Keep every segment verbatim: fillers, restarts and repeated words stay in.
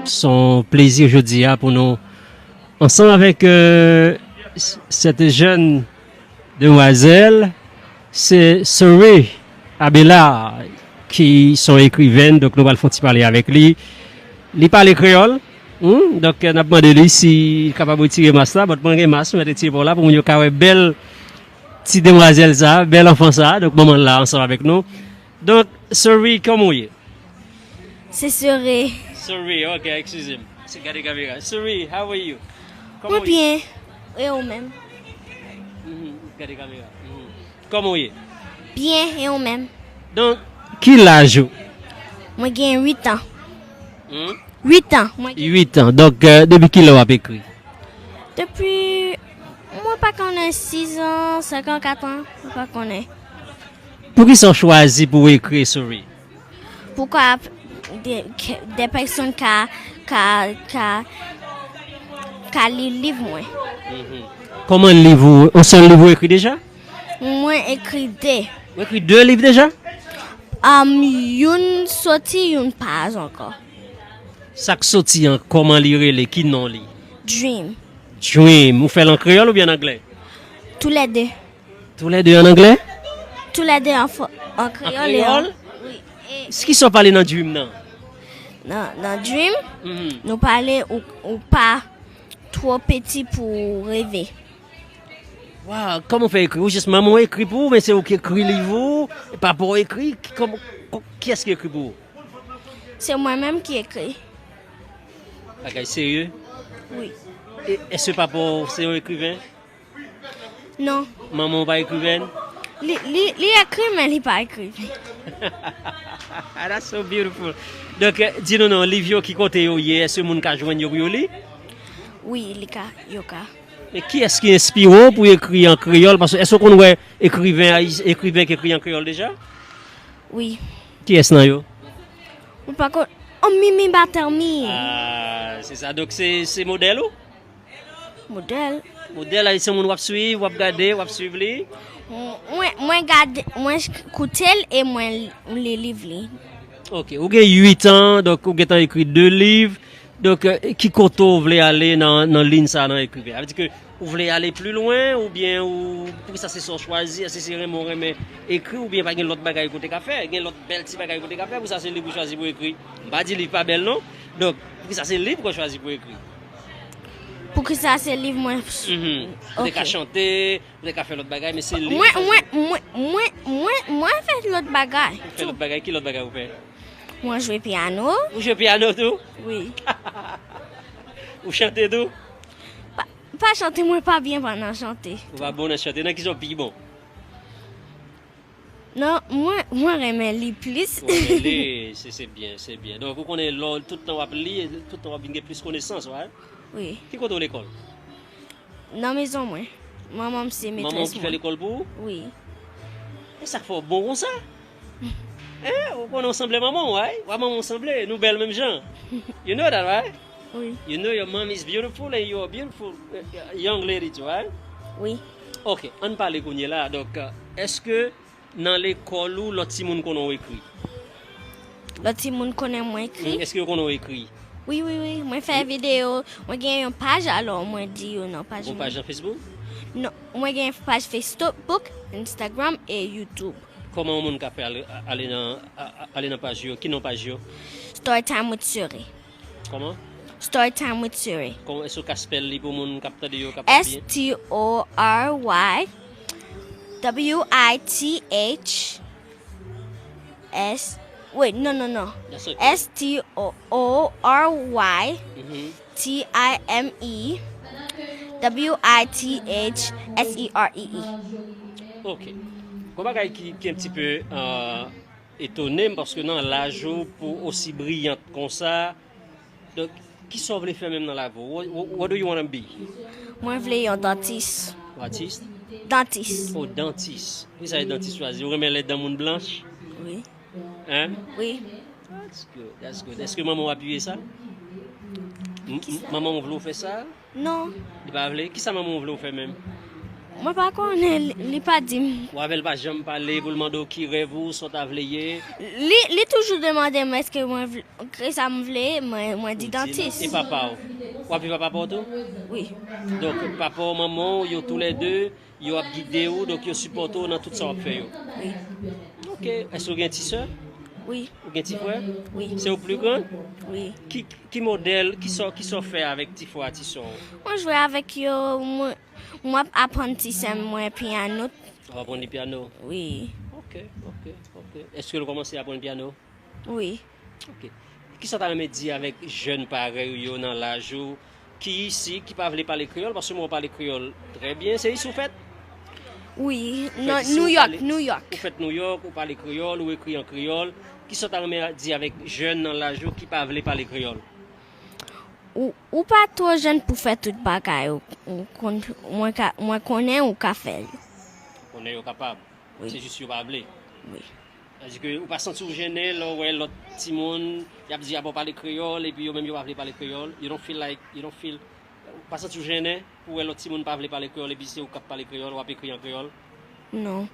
Se yon plezi jodi a pou nou ansanm avèk, euh, s- cette jeune demoiselle, se Sori Abelard, ki se yon ekriven, donk nou pral fè yon ti pale avèk li. Li pale kreyòl, hmm, donk n ap mande li si li kapab retire mas la, but mwen gen mas, mwen retire pou w la, pou moun yo ka wè bèl ti demwazèl sa, bèl anfan sa, donk manman l la ansanm avèk nou. Donk, Sori, kòman w ye? Se Sori. Sori, ok, excuse m. Se gade kamera. Sori, how are you? Kòman w ye? Mwen byen. E ou menm? Mhm, gade kamera. Mhm. Kòman w ye? Byen, e ou menm? Donk, ki laj ou? Mwen gen uit an. Hmm? Uit an. Mwen gen Uit an. Donk, euh, depi kilè w ap ekri? Depi, mwen pa konnen, sis an, senk an, kat an, mwen pa konnen. Poukisa w chwazi pou w ekri, Sori? Poukwa de, de pèsonn ka, ka, ka, ka li liv mwen? Mhm. Kòman liv ou, yon sèl liv ou ekri deja? Mwen ekri de. Ou ekri de liv deja? Um, youn soti, youn pa ankò. Sa k soti an, kòman li rele? Ki non li? Dream. Dream. Ou fè l an kreyòl oubyen an anglè? Tou lè de. Tou lè de an anglè? Tou lè de an, fo- an kreyòl e an kreyòl? Wi. E Kisa w pale nan Dream nan? Nan, nan Dream, Mhm. nou pale ou, ou pa twò piti pou reve. Waw, kòman w fè ekri? Ou jis manman w ekri pou ou, men se ou ki ekri liv ou, papa w ekri? Ki- Kòman, kò- kiyès ki ekri pou ou? Se mwen menm ki ekri. Bagay serye? Wi. E èske papa w se yon ekriven? Non. Manman w pa ekriven? Li, li, li ekri, men li pa ekriven. That's so beautiful. Donk, eh, di nou non, liv yo ki kote yo ye, èske moun ka jwenn yo pou yo li? Wi, li ka, yo ka. Men kiyès ki enspire w pou ekri an kreyòl? Paske èske w konn wè ekriven ayi- ekriven ki ekri an kreyòl deja? Wi. Kiyès nan yo? Mwen pa konn. Oh, Mimi Batermi. Ah, se sa. Donk, se, se modèl ou? Modèl. Modèl ayisyen moun w ap swiv, w ap gade, w ap swiv li? Mwen, mwen gade, mwen koute l e mwen li liv li. Ok, ou gen uit an, donk ou gentan ekri de liv. Donk, eh, ki kote w vle ale nan, nan liy sa a nan ekriven? Sa vle di ke ou vle ale pli lwen, oubyen ou, poukisa se sa w chwazi? Èske se renmen w renmen ekri, oubyen pa gen lòt bagay kote ka fè? Gen lòt bèl ti bagay kote ka fè? Poukisa se liv ou chwazi pou ekri? M pa di liv pa bèl non. Donk, poukisa se liv ou chwazi pou ekri? Poukisa se liv mwen? Mhm. Ou te ka Ok. chante, ou te ka fè lòt bagay, men se liv ou Mwen, chwazi. mwen, mwen, mwen, mwen, mwen fè lòt bagay. Ou fè lòt bagay, ki lòt bagay ou fè? Mwen jwe pyano. Ou jwe pyano tou? Wi. Ou chante tou? Pa, pa chante, mwen pa byen pa nan chante. Ou pa bon nan chante, nan ki sa w pi bon? Non, mwen, mwen renmen li plis. Ou renmen li, se, se byen, se byen. Donk, ou konnen lè w tout tan w ap li, tout tan w ap vin gen plis konesans, wi. Wi. Ki kote w lekòl? Nan mezon mwen. Manman m se metrès mwen. Manman w ki fè lekòl pou ou? Wi. E sa k fè w bon konsa? Hein? Ou konnen w sanble manman w, wi. W a manman w sanble, nou bèl menm jan. You know that, right? Wi. You know your mom is beautiful and you are beautiful, uh, young lady too, right? Wi. Ok, ann pale kounye la. Donk, èske nan lekòl ou, lòt timoun konnen w ekri? Lòt timoun konnen mwen ekri? Mm, èske yo konnen w ekri? Wi, wi, wi. Mwen fè videyo, mwen gen yon paj, alò mwen di yo nan paj mwen. Gon paj nan Facebook? Non, mwen gen paj Facebook, Instagram e YouTube. Kòman yon moun ka fè ale, ale nan, a- a- ale nan paj yo? Ki non paj yo? Story Time with Suri. Kòman? Story Time with Suri. Kòman, èske w ka spell li pou moun k ap tande yo kapab byen? S T O R Y W I T H S, wait, non, non, non. That's okay. S T O R Y Mhm. T I M E W I T H S E R E E. Ok. Gon bagay ki, ki un petit peu, euh, etone m, paske nan laj ou pou osi briyant konsa, donk, kisa w vle fè menm nan lavi w? What, what, what do you wanna be? Mwen vle yon dantis. Atis? Dantis. Oh, dantis. Poukisa se dantis chwazi? Ou renmen lè dan moun blanch? Wi. Hein? Wi. That's good, that's good. Èske manman w apiye sa? M- m- Manman w vle w fè sa? Non. Li pa vle? Kisa manman w vle w fè menm? Mwen pa konnen, li, li pa di m. W avè l pa janm pale pou l mande w ki rèv ou, sa w ta vle ye? Li, li toujou demande m èske mwen vle, ki sa m vle, mwen, mwen di dantis. E papa w? W ap viv ak papa w tou? Wi. Donk, papa w, manman w, yo toulède, yo ap gide w, donk yo sipòte w nan tout sa w ap fè yo? Wi. Ok. Èske w gen ti sè? Wi. Ou gen ti frè? Wi. Se ou k pli gran? Wi. Ki, ki modèl, ki sa, ki sa w fè avèk ti frè a, ti sè w? Mwen jwe avèk yo, mwen, mwen ap aprann ti sè m mwen pyano. W ap aprann li pyano? Wi. Ok, ok, ok. Èske l kòmanse aprann pyano? Wi. Ok. Kisa w ta renmen di avèk jèn parèy ou yo nan laj ou ki isi, ki pa vle pale kreyòl? Paske mwen, w pale kreyòl trè byen. Se isi w fèt? Wi, nan Nouyòk, Nouyòk. Ou fèt Nouyòk, ou pale kreyòl, ou ekri an kreyòl. Kisa w ta renmen di avèk jèn nan laj ou ki pa vle pale kreyòl? Ou, ou pa twò jèn pou fè tout bagay. Ou, ou konn, mwen ka, mwen konnen ou ka fè l. Konnen yo kapab. Wi. Se jis yo pa vle. Wi. Sètadi ke ou pa santi w jennen lè w wè lòt timoun, y ap di, "A bon, pale kreyòl," epi yo menm yo pa vle pale kreyòl. You don't feel like, you don't feel, ou pa santi w jennen pou wè lòt timoun pa vle pale kreyòl, epi se ou k ap pale kreyòl, w ap ekri an kreyòl? Non.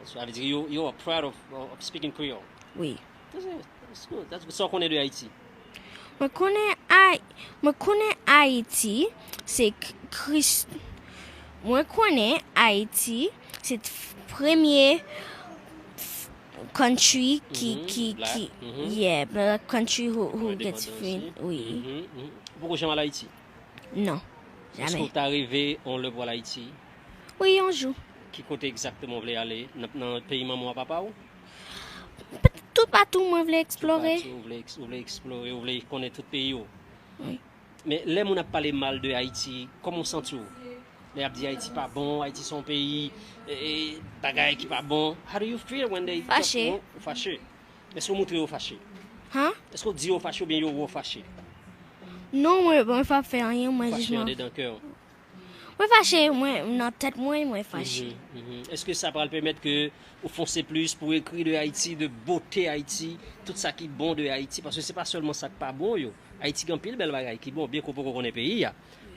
Sa vle di, you, you are proud of, of speaking Creole? Wi. That's it. That's good. That's good. Sa w konnen de Ayiti? Mwen konnen Ay-, mwen konnen Ayiti, se k-, Kris-, mwen konnen Ayiti, se t-, premye f-, country ki, Mhm, ki, black. ki, Mhm. yeah, black country who, who Mwen gets depandan free, osi. wi. Mhm, mhm. Ou poko janm al Ayiti? Non, Èske jamè. w ta reve yon lè pou al Ayiti? Wi, yon jou. Ki kote egzakteman w vle ale? Nan, nan peyi manman w ak papa w? Toupatou mwen vle eksplore. Toupatou, ou vle eks-, ou vle eksplore, ou vle konnen tout peyi w. Wi. Men lè moun ap pale mal de Ayiti, kòman w santi w? Lè y ap di Ayiti pa bon, Ayiti se yon peyi, e, e, bagay ki pa bon. How do you feel when they talk Fache. Ou fache? Èske w montre yo fache? Han? Èske w di yo fache oubyen yo wè w fache? Non, mwen, mwen pa fè anyen, mwen jis Fache mwen andedan kè w. Mwen fache, mwen, nan tèt mwen, mwen fache. Mhm, mhm. Èske sa pral pèmèt ke ou fonse plis pou ekri de Ayiti, de bote Ayiti, tout sa ki bon de Ayiti? Paske se pa sèlman sa k pa bon yo. Ayiti gen anpil bèl bagay ki bon, byen ke w poko konnen peyi a.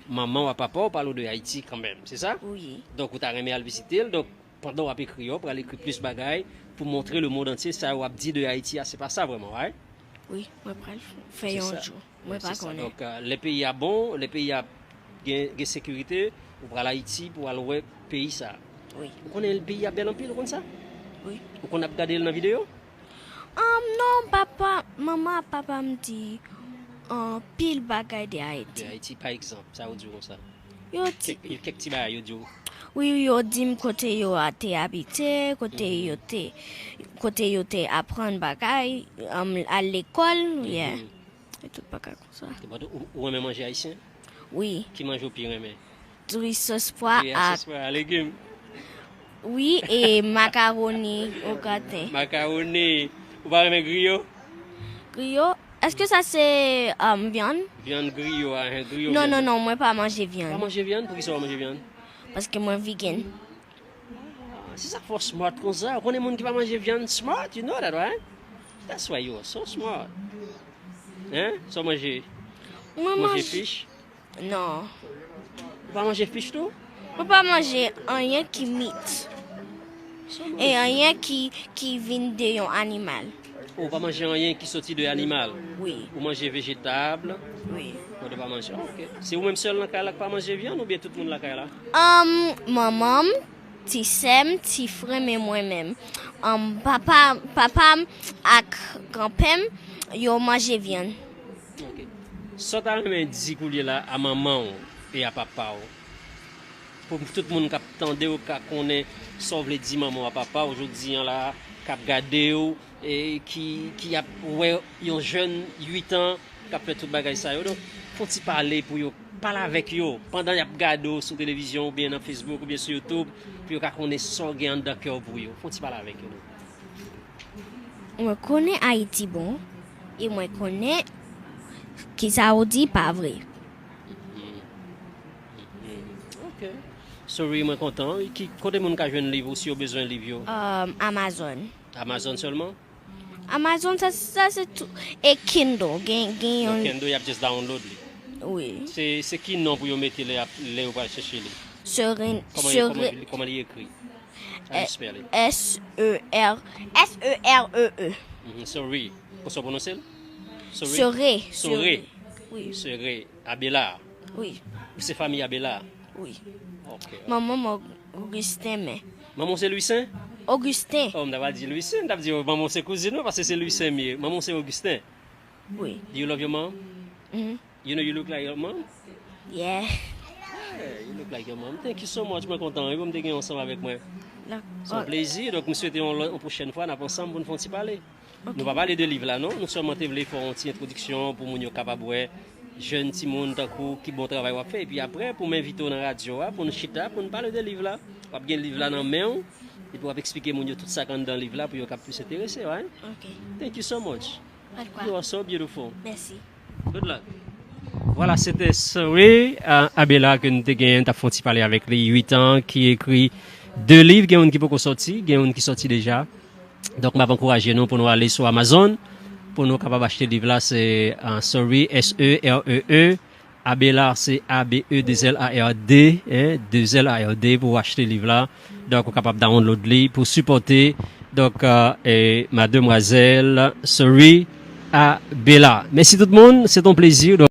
Manman w ak papa w pale w de Ayiti kanmenm, se sa? Wi. Donk, ou ta renmen al vizite l, donk, pandan w ap ekri yo, w pral ekri plis bagay pou montre lemonn antye sa w ap di de Ayiti a, se pa sa vrèman, right? Wi, mwen pral fè Se yon sa. jou. Mwen Wi, pa se sa. konnen. Donk, euh, lè peyi a bon, lè peyi a gen, gen sekirite, ou pral Ayiti pou al wè peyi sa. Wi. Ou konnen peyi a bèl anpil, ou konn sa? Wi. Ou konn ap gade l nan videyo? Um, non, papa, manman ak papa m di anpil bagay de De Ayiti. Ayiti, pa egzanp, sa yo di w konsa? Yo di Kèk, kèk ti bagay yo di w. Wi, yo di m kote yo a te abite, kote Mhm. yo te, kote yo te aprann bagay, um, al lekòl, yeah. Mhm. E tout bagay konsa. Te ba ou, ou renmen manje ayisyen? Wi. Ki manje w pi renmen? Diri sos pwa Diri ak sos pwa, legim. Wi, e makaroni o graten. Makaroni. Ou pa renmen griyo? Griyo? Èske sa se, um, vyann? Vyann griyo, a, hein, griyo Non, vyann. non, non, mwen pa manje vyann. Pa manje vyann? Poukisa w pa manje vyann? Paske mwen vegan. Ah, se sa k fè w smart konsa. Ou konnen moun ki pa manje vyann smart, you know that, right? That's why you are so smart. Hein? Sa w manje? Mwen Manje manje fish? Non. Ou pa manje fish tou? Mwen pa manje anyen ki meat. Sa w E manje? anyen ki, ki vin de yon animal. Ou pa manje anyen ki soti de animal? Wi. Ou manje vejetab? Wi. Ou pa manje? Ok. Se ou menm sèl nan kay la k pa manje vyann oubyen tout moun lakay la? Um, manman m, ti sè m, ti frè m e mwen menm. Um, papa, papa m ak granpè m, yo manje vyann. Ok. Sa w ta renmen di koulye la a manman w e a papa w? Pou tout moun k ap tande w ka konnen sa w vle di manman w a papa w jodi a la, k ap gade w, e ki, ki ap wè yon jèn uit an k ap fè tout bagay sa yo. Donk, fè yon ti pale pou yo, pale avèk yo pandan y ap gade w sou televizyon oubyen nan Facebook oubyen sou YouTube, pou yo ka konnen sa w gen anndan kè w pou yo. Fè yon ti pale avèk yo, non. Mwen konnen Ayiti bon, e mwen konnen ki sa w di pa vre. Ok. Sorry, mwen kontan. Ki, kote moun ka jwenn liv ou si yo bezwen liv yo? Um, Amazon. Amazon sèlman? Amazon, sa, sa se tou. E Kindle, gen, gen Nan yon Kindle, y ap just download li. Wi. Se, se ki non pou yo mete lè y ap, lè yo pral chèche li? Seren, Kòman li- kòman Seren, li- kòman li ekri? How Eh, you spell it? S E R, S E R E E. Mhm, Sore. Konsa w pwononse l? Sore. Sore, Sore. Wi, Sore. Abela. wi, Ou se fanmi Abela? wi. Ok. Manman m Augustin, men. Manman w se Louis Saint? Augustin, Oh, m ta va di Louis Saint, m ta di manman w se kouzin ou, paske se Louis Saint m ye. Manman w se Augustin. wi. Do you love your mom? Mhm. You know you look like your mom? Yeah. Yeah, you look like your mom. Thank you so much. Mwen kontan wi pou m te gen ansanm avèk mwen. Se yon plezi. Donk, m swete yon, lòt- yon pwochèn fwa, n ap ansanm pou n fè yon ti pale. Nou pa pale de liv la, non? Nou sèlman te vle fè yon ti entwodiksyon pou moun yo kapab wè jèn timoun tankou ki bon travay w ap fè. Epi apre, pou m envite w nan radyo a, pou n chita, pou n pale de liv la. W ap gen liv la nan men w, epi w ap eksplike moun yo tout sa k anndan liv la pou yo kap plis enterese, right? Ok. Thank you so much. Pas de quoi. You are so beautiful. Merci. Good luck. Vwala, se te Sore uh, Abela ke nou te genyen, t ap fè yon ti pale avèk li, uit an, ki ekri de liv, gen youn ki poko sòti, gen youn ki sòti deja. Donk, m ap ankouraje nou pou nou ale sou Amazon, pou nou kapab achte liv la, se uh, Sore, S E R E E, Abela, se A B E deux L A R D, hein, deux L A R D pou achte liv la. Donk, ou kapab download li pou sipòte, donk, uh, e, mademwazèl Sore Abela. Mèsi tout moun, se ton plezi. Donk,